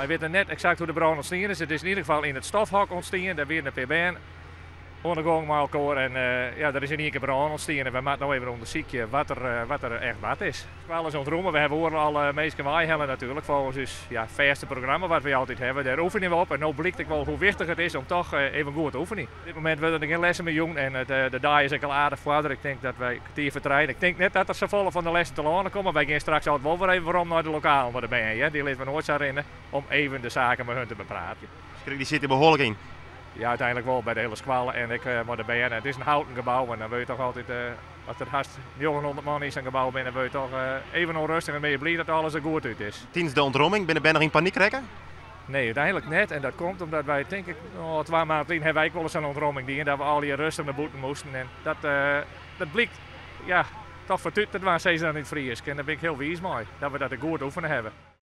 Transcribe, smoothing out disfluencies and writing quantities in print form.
Wy witte net eksakt hoe't de brân ûntstien is. It is yn ieder gefal yn it stofhok ûntstien. Dêr wiene in pear bern oan de gong mei elkoar en ja, der is yn ien kear brân ûntstien en wy moatte no even ûndersykje wat der, wat der echt bard is. Skoalle is ûntromme, we hawwe oeral alle minsken weihelle natuerlik folgens ús ja, fêste programma wat wy altyd hawwe. Dêr oefenje we op en no blykt ek wol hoe wichtich it is om toch even goed te oefenjen. Op dit momint wurde der gjin lessen mear jûn en de dei is ek al aardich foardere. Ik tink dat wy 2:45. Ik tink net dat der safolle fan de lessen telâne komme. Wy gean straks altyd wol wer even werom nei de lokalen foar de bern. Hear. Dy litte we noait sa rinne om even de saken mei hun te bepraten. Skrik dy sit der behoarlik yn. Ja, úteinlik wol by de hiele skoalle en ek mei de bern. It is in houten gebou en dan wurd je toch altyd, as der hast 900 man yn sa'n gebou binne, wurd je toch even ûnrêstich en bin je bliid dat alles der goed út is. Tidens de ûntromming binne de bern noch yn panyk rekke? Nee, úteinlik net. En dat komt omdat wy, tink ik, oh, 2 maand lyn hawwe wy ek wolris sa'n ûntromming dien, dat we allegear rêstich nei bûten moasten. En dat blykt, ja, toch fertuten te dwaan, sizze se dan yn it Frysk. En dêr bin ik hiel wiis mei, dat we dat goed oefene hawwe.